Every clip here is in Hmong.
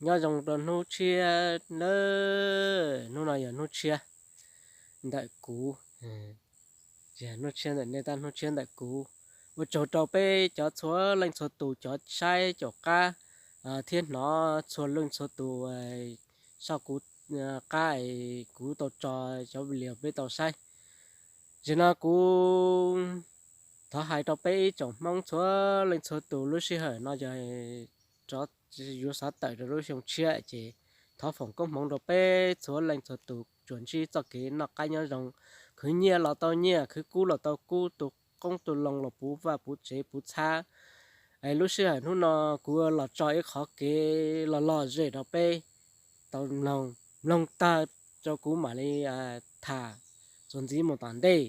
Nyob zoo rau hnub tshiab nawb, hnub no yog hnub tshiab ntawm kuv, hnub tshiab ntawm nej, tab hnub tshiab ntawm kuv. Ua tsaug rau peb cov txhua leej txhua tus cov saib caum qab thiab hnov txhua leej txhua tus soj kuv qab es kuv tau tso cov video peb tau saib. Zaum no kuv thov hais rau peb ib tsoom Hmoob txhua leej txhua tus, lub sij hawm no yog yuav xav tawm rau lub xyoo tshiab ces thov foom koob hmoov rau peb txhua leej txhua tus tsuas ntsib txoj kev noj qab nyob zoo, khwv nyiaj los tau nyiaj, khwv kub los tau kub, tu qoob tu loo los puv vaj puv tsev puv txhab. Es lub sij hawm hnub no kuv los tso ib qhov kev loj loj zem rau peb tau mloog, mloog tag rau kuv mam li tham txuas ntxiv mus tom ntej.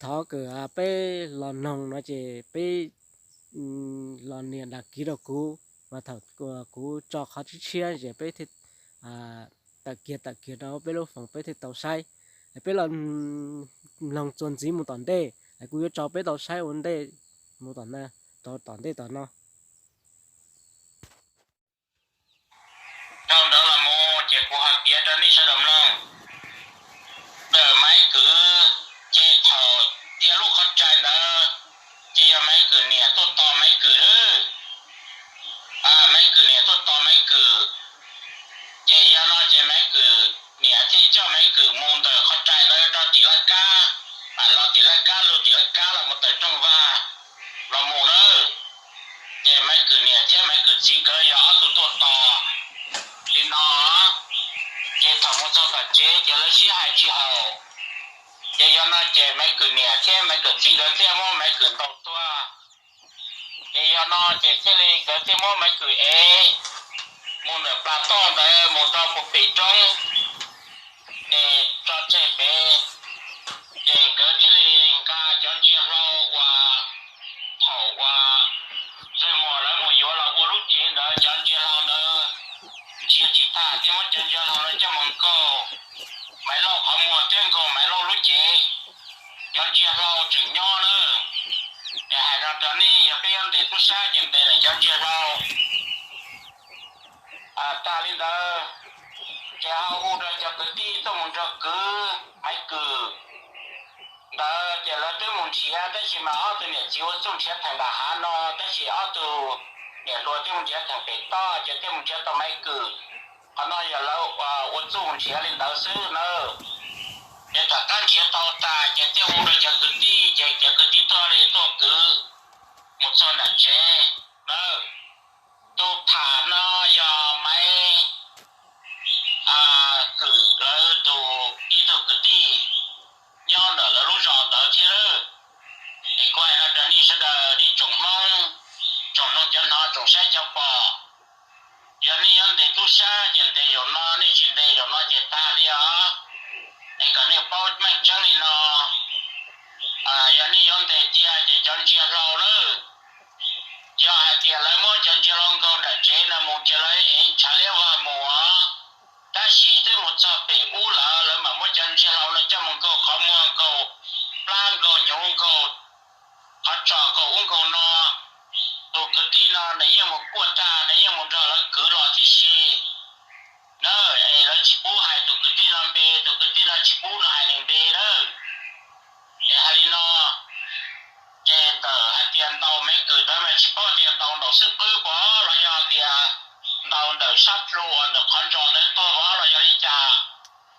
Thov kws peb los noog no ces peb los nias đăng ký rau kuv, mas thaum kuv tso qhov tshiab tshiab ces peb thiaj tawm kiag tawm kiag rau peb lub foos peb thiaj tau saib. Peb los mloog txuas ntxiv mus tom ntej, kuv yuav tso peb tau saib ua ntej mus tom, tom ntej tom no. Dhau ntawd los mus ces kuv ho piav rau nej sawv daws mloog. Ntawm Maiv Kwm ces thaum dhia lub qhov rais ntawd ces yog Maiv Kwm niam tuaj tos Maiv Kwm lawm. Maiv Kwm niam tuaj tos Maiv Kwm, ces yog no ces Maiv Kwm niam thiaj coj Maiv Kwm mus ntawm qhov rais ntawd rau tim laj kab, los tim laj kab, lug tim laj kab los mus tawm rooj vag los mus na. Ces Maiv Kwm niam thiab Maiv Kwm txiv nkawd yog ob tug tuaj tos li no. Ces thaum mus txog tom tsev ces lawv sib hais tsis haum. Ces yog no ces Maiv Kwm niam thiab Maiv Kwm txiv nkawd thiaj muab Maiv Kwm ntaus tuag. Ces yog no ces thiaj li nkawd thiaj muab Maiv Kwm ev mus ntawm plas toj ntawd mus rau puag pem roob, ces tso tseg pem. Ces nkawd thiaj li nqa cov ntsia hlau uas thaum uas Zaj Muas lawv mus yuav los ua lub tsev ntawd, cov ntsia hlau ntawd ntsia tsis tag thiaj muab cov ntsia hlau ntawd coj mus nkaug Maiv Lauj qhov muag thiab nkaug Maiv Lauj lub cev. Cov ntsia hlau tseem nyob na. Es hais no rau nej, yog peb yuav ntes tub sab ces ntes lawm cov ntsia hlau. Tag li ntawd, ces ho hu rau cov kwv tij tuaj mus nrog kwv Maiv Kwm ntawd, ces lawv twb mus nrhiav, tab sis mas ob tug niam txiv ua txuj nrhiav theem nram hav no, tab sis ob tug niam hluas twb mus nrhiav theem pem toj, ces thiaj mus nrhiav tau Maiv Kwm. Qhov no yog lawv ua txuj mus nrhiav li ntawd xwb na. Ces tom qab nrhiav tau tas ces thiaj hu rau cov kwv tij, ces cov kwv tij tuaj li tuaj kwv mus txog nram tsev na. Tus tham no yog Maiv Kwm lawv tus ib tug kwv tij nyob ntawm lawv lub zos ntawd thiab lawm. Es kuv hais no rau nej sawv daws, nej tsoom Hmoob, tsoom mloog cov hnov, tsoom saib cov pom, yog nej yuav ntes tub sab ces ntes zaum no, nej tsis ntes zaum no ces tag li os. Es kom nej paub meej tseeb li no, yog nej yuav ntes tiag ces cov ntsia hlau lawm, yog hais tias lawv muab cov ntsia hlau nkaug nram tsev no mus ces lawv ev ntshav liab vog mus os. Tab sis twb mus txog pem ub lawm, lawv mam muab cov ntsia hlau no coj mus nkaug qhov muag, nkaug plab, nkaug hnyuv, nkaug qhov tsos, nkaug ub nkaug no. Tus kwv tij no nws yeej mus kuaj tag, nws yeej mus nrog lawv kwv los tib si na. Es lawv tsis pub hais tus kwv tij no npe, tus kwv tij no tsis pub nws hais nws npe na. Es hais li no, ces ntawm hais tias ntaus Maiv Kwm ntawd mas tsis paub tias ntaus ntawm xwb qwb pom los yog tias ntaus ntawm sab plhu uas ntawm qhov ntsos ntawd tuag pom los yog li cas.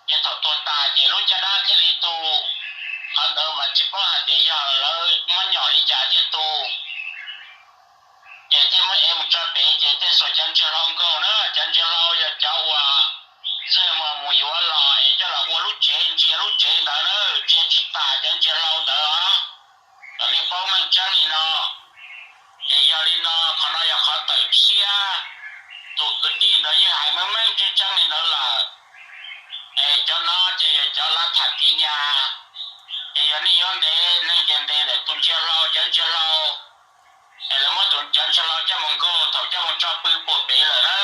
Ces thaum tuag tas ces lub caj dab thiaj li tu. Qhov ntawd mas tsis paub hais tias yog lawv muab nyom li cas thiaj tu. Ces thiaj muab ev mus tso pem, ces thiaj xuas cov ntsia hlau nkaug na. Cov ntsia hlau yog cov uas Zaj Muas mus yuav los es coj los ua lub tsev, ntsia lub tsev ntawd na, ntsia tsis tas cov ntsia hlau ntawd os. Kom nej paub meej tseeb li no. Ces yog li no, qhov no yog qhov tawm tshiab. Tus kwv tij ntawd yeej hais meej meej tseeb tseeb li ntawd lawm. Es cov no ces yog cov lav tham tiv nyas. Ces yog nej yuav ntes neeg ces ntes ntawm tus ntsia hlau, cov ntsia hlau. Es lawv muab tus cov ntsia hlau coj mus nkaug, thaum coj mus tso pw puag pem lawm na.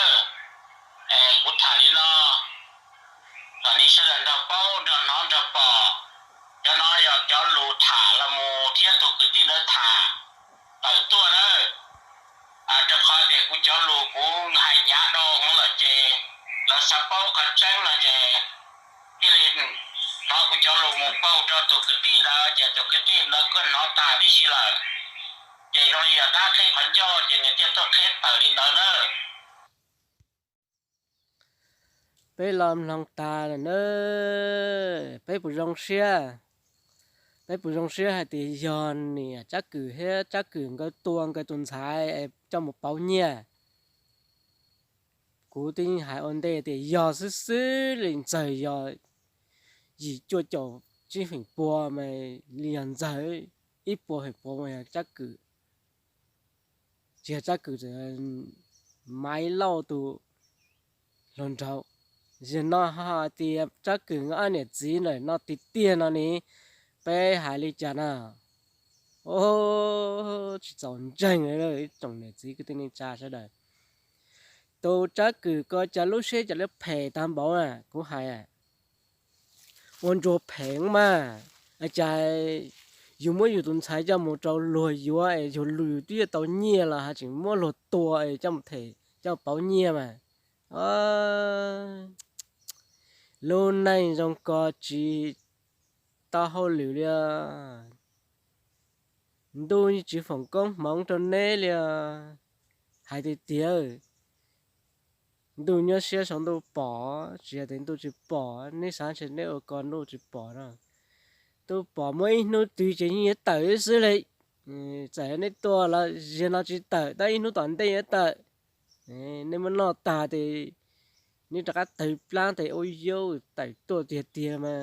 Es kuv tham li no kom nej sawv daws nrog paub, nrog hnov, nrog pom. Cov no yog cov lus tham los mus thiab tus kwv tij ntawd tham tawm tuaj na. Rau qhov tias kuv cov lus kuv hais hnyav dhau hwv lawm. Xav paub qhov tseeb no ces thiaj li thov kuv cov lus mus pauj rau tus kwv tij ntawd ces tus kwv tij ntawd kuj hnov tag tib si lawm. Ces zoo li yog dab qheb qhov ncauj ces nws thiaj tuaj qheb tawm li ntawd na. Peb los mloog tas lawm na, peb puas zoo siab? Peb puas zoo siab hais tias yog niam Tsab Kwm thiab Tsab Kwm nkawd tua nkawd tus ntxhais es coj mus pauv nyiaj? Kuv twb hais ua ntej tias yog xwb xwb li, ntxawg yog yim cuaj caum tsib feem pua mas li yog ntxawg, ib puas feem pua mas yog Tsab Kwm. Tsis yog Tsab Kwm, Maiv Lauj tus hluas nraug. Zaum no ho tias Tsab Kwm nkawd ob niam txiv ntawm no tiag tiag no ne, peb hais li cas na? Tsis txaus ntseeg li ib tsoom niam txiv kwv tij neej tsa sawv daws. Tus Tsab Kwm ko cas lub siab cas li phem tag npaum na, kuv hais ua ntsuag phem mas. Cas yus muab yus tus ntxhais coj mus rau luag yuav es yus twb yuav tau nyiaj los ho tseem muab luag tua es coj mus them coj pauv nyiaj mas. Lub neej zoo ko tsis tau hauj lwm li os. Ntuj tsis foom koob hmoov rau neb li os. Hais tiag tiag, ntuj nyob siab saum ntuj pom, tsis yog tias ntuj tsis pom, neb xav ntshe neb ua ko ntuj tsis pom no. Ntuj pom muaj ib hnub twg ces yeej yuav tawm xwb li. Txawm neb tua los zaum no tsis tawm tab ib hnub tom ntej yuav tawm. Neb muab noj tag ces neb rov qab tawg plab tes ua yau tawm tuaj tiag tiag mas.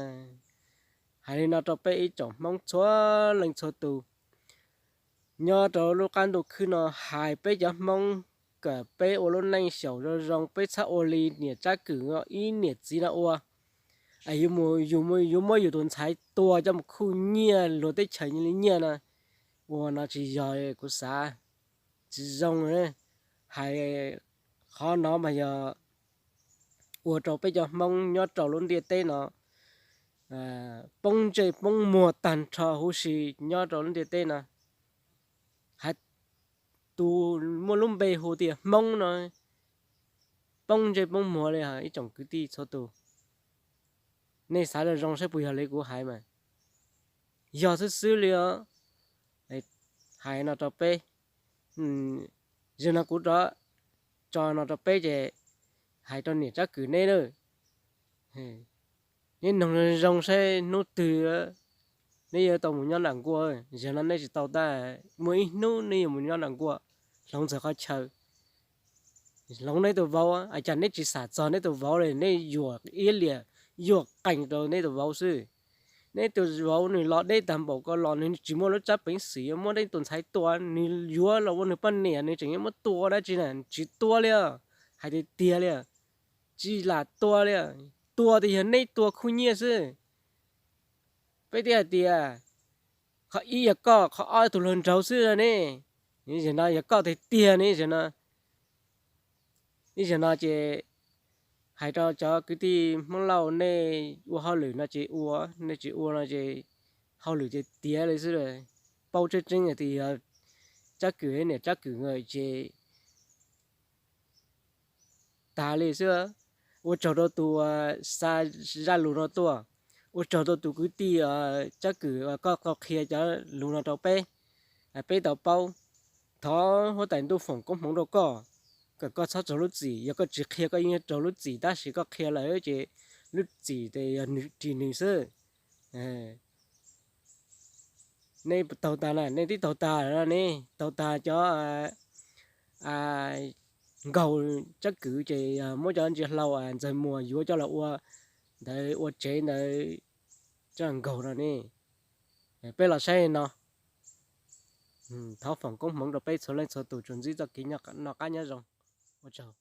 Hais li no rau peb ib tsoom Hmoob txhua leej txhua tus nyob rau lub qab ntuj khwb no, hais peb cov Hmoob kom peb ua lub neej xyaum zoo zoo, peb txhob ua li niam Tsab Kwm ib niam txiv no ua. Yuav mus, yuav muab yus tus ntxhais tua coj mus khuj nyiaj luag teb chaws li nyiaj no, ua no tsis yog, kuv xav tsis zoo. Hais qhov no mas yog ua rau peb cov Hmoob nyob rau lub ntiaj teb no poob ntsej poob muag tag nrho huv si nyob rau lub ntiaj teb no. Hais tus muaj lub npe hu tias Hmoob no poob ntsej poob muag li os ib tsoom kwv tij txhua tus. Nej xav zoo zoo saib puas yog li kuv hais mas. Yog xwb xwb li os. Hais no rau peb, zaum no kuv rov tso no rau peb ces hais rau niam Tsab Kwm neb na, neb noog zoo zoo saib hnub twg neb yuav tau mus nyob nram nkuaj. Zaum no neb tsis tau tab, muaj ib hnub neb yuav mus nyob nram nkuaj, hloov ntxawg qhov chaw, hloov neb tus vauv. Cas neb tsis xam txog neb tus vauv li, neb yuam iab liam yuam qees rau neb tus vauv xwb. Neb tus vauv nws los deb tag npaum ko los nws tsis muaj lub tsab peev xwm yuav muab neb tus ntxhais tua, nws yuav los ua nws poj niam nws tseem yuav muab tua dab tsi na, tsis tua li os. Hais tiag tiag li, tsis lam tua li. Tua tias yog neb tua khuj nyiaj xwb. Peb thiaj hais tias qhov ib yog koj, qhov ob tus hluas nraug xwb ne. Zaum no yog koj tiag tiag ne, zaum no, ib zaug no ces hais rau cov kwv tij Hmoob Lauj, nej ua hauj lwm no ces ua, nej tsis ua no ces hauj lwm ces tiav li xwb. Paub tseeb tseeb tias yog Tsab Kwm niam Tsab Kwm ces tag li xwb. Ua tsaug rau tus xa zaj lus no tuaj, ua tsaug rau tus kwv tij Tsab Kwm koj qhia cov lus no rau peb, peb tau paub. Thov huab tais ntuj foom koob hmoov rau koj, kom koj txhob raug lub txim. Yog koj tsis qhia koj yeej raug lub txim, tab sis koj qhia lawm ces lub txim ces yog nws ris nws xwb. Nej taug tag na, nej twb taug tag lawm ne, taug tag cov nkaug Tsab Kwm ces muab cov ntsia hlau Ntxawg Muas yuav coj los ua ntawd, ua tsev ntawd, coj nkaug no ne. Peb los saib no. Thov foom koob hmoov rau peb txhua leej txhua tus tsuas ntsib txoj kev noj qab nyob zoo. Ua tsaug.